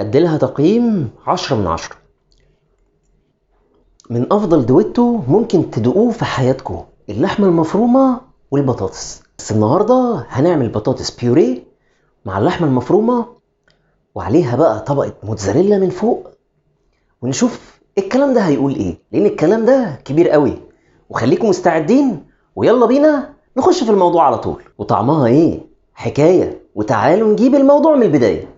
اديلها تقييم 10 من 10. من افضل دويتو ممكن تدوقوه في حياتكم، اللحمة المفرومه والبطاطس. بس النهارده هنعمل بطاطس بيوريه مع اللحمة المفرومه، وعليها بقى طبقه موتزاريلا من فوق، ونشوف الكلام ده هيقول ايه، لان الكلام ده كبير قوي. وخليكم مستعدين، ويلا بينا نخش في الموضوع على طول. وطعمها ايه حكاية، وتعالوا نجيب الموضوع من البداية.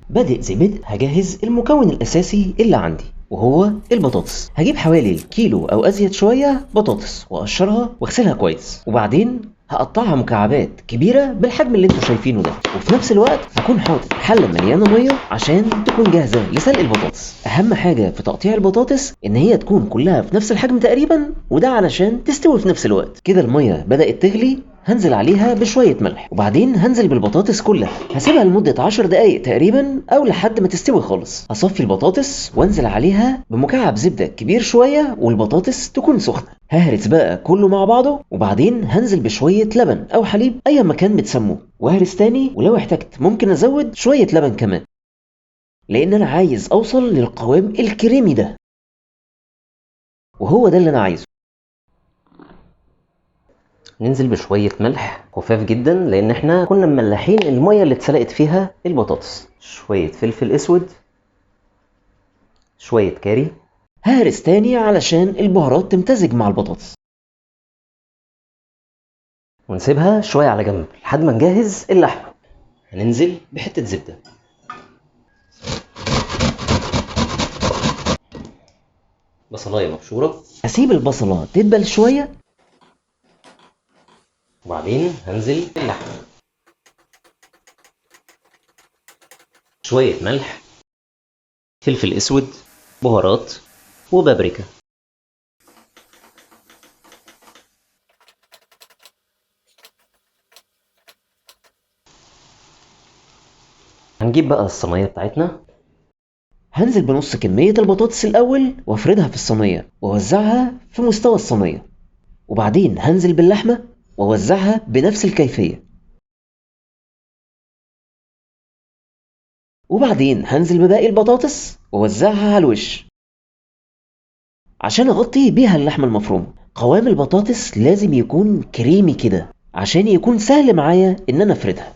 بادئ زي بدء هجهز المكون الاساسي اللي عندي وهو البطاطس. هجيب حوالي كيلو او ازيد شوية بطاطس واقشرها واغسلها كويس، وبعدين هقطعها مكعبات كبيرة بالحجم اللي انتوا شايفينه ده. وفي نفس الوقت هكون حاطط حله مليانة مية عشان تكون جاهزة لسلق البطاطس. اهم حاجة في تقطيع البطاطس ان هي تكون كلها في نفس الحجم تقريبا، وده علشان تستوي في نفس الوقت. كده المية بدات تغلي، هنزل عليها بشوية ملح، وبعدين هنزل بالبطاطس كلها. هسيبها لمدة 10 دقايق تقريبا او لحد ما تستوي خالص. هصفي البطاطس وانزل عليها بمكعب زبدة كبير شوية، والبطاطس تكون سخنة. ههرس بقى كله مع بعضه، وبعدين هنزل بشوية لبن او حليب اي مكان بتسموه، وهرس تاني، ولو احتجت ممكن ازود شوية لبن كمان، لان انا عايز اوصل للقوام الكريمي ده، وهو ده اللي انا عايزه. ننزل بشوية ملح خفاف جدا، لان احنا كنا مملحين المية اللي اتسلقت فيها البطاطس. شوية فلفل اسود، شوية كاري. ههرس تاني علشان البهارات تمتزج مع البطاطس، ونسيبها شوية على جنب لحد ما نجهز اللحمة. هننزل بحتة زبدة، بصلاية مبشورة. هسيب البصلة تدبل شوية، وبعدين هنزل باللحمة. شوية ملح، فلفل اسود، بهارات وبابريكا. هنجيب بقى الصينية بتاعتنا. هنزل بنص كمية البطاطس الأول وافردها في الصينية ووزعها في مستوى الصينية، وبعدين هنزل باللحمة ووزعها بنفس الكيفية، وبعدين هنزل بباقي البطاطس ووزعها على الوش عشان اغطي بيها اللحمة المفرومة. قوام البطاطس لازم يكون كريمي كده عشان يكون سهل معايا ان انا افردها.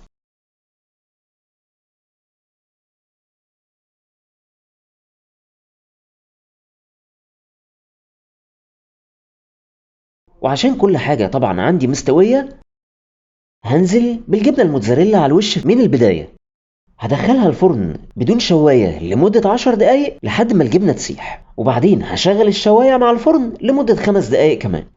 وعشان كل حاجة طبعا عندي مستوية، هنزل بالجبنة الموتزاريلا على الوش من البداية. هدخلها الفرن بدون شواية لمدة 10 دقايق لحد ما الجبنة تسيح، وبعدين هشغل الشواية مع الفرن لمدة 5 دقايق كمان.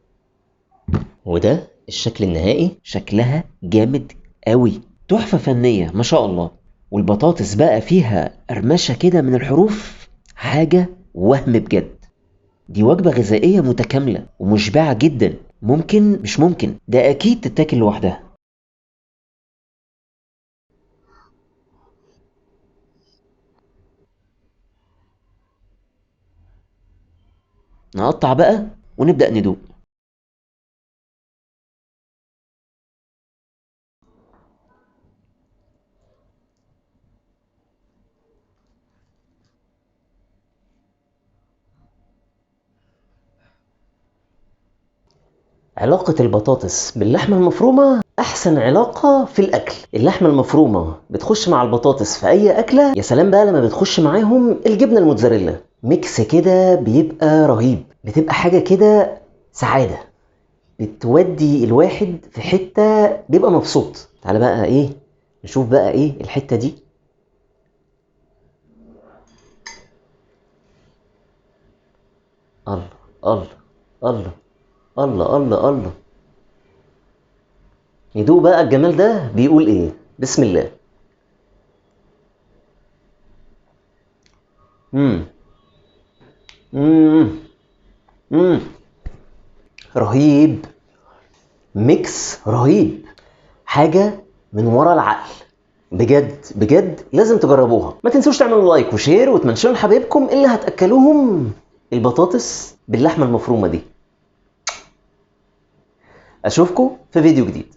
وده الشكل النهائي، شكلها جامد قوي، تحفة فنية ما شاء الله. والبطاطس بقى فيها قرمشة كده من الحروف، حاجة وهم بجد. دي وجبة غذائية متكاملة ومشبعة جدا، ممكن مش ممكن ده أكيد تتاكل لوحدها. نقطع بقى ونبدأ ندوق. علاقة البطاطس باللحمة المفرومة أحسن علاقة في الأكل. اللحمة المفرومة بتخش مع البطاطس في أي أكلة، يا سلام بقى لما بتخش معاهم الجبنة الموتزاريلا، mix كده بيبقى رهيب، بتبقى حاجة كده سعادة، بتودي الواحد في حتة بيبقى مبسوط. تعالى بقى إيه نشوف بقى إيه الحتة دي. الله الله الله الله الله الله، ندوق بقى الجمال ده بيقول ايه. بسم الله. امم امم امم رهيب، mix رهيب، حاجة من ورا العقل بجد بجد، لازم تجربوها. ما تنسوش تعملوا like و share وتمنشنوا لحبايبكم اللي هتاكلوهم البطاطس باللحمة المفرومة دي. اشوفكم في فيديو جديد.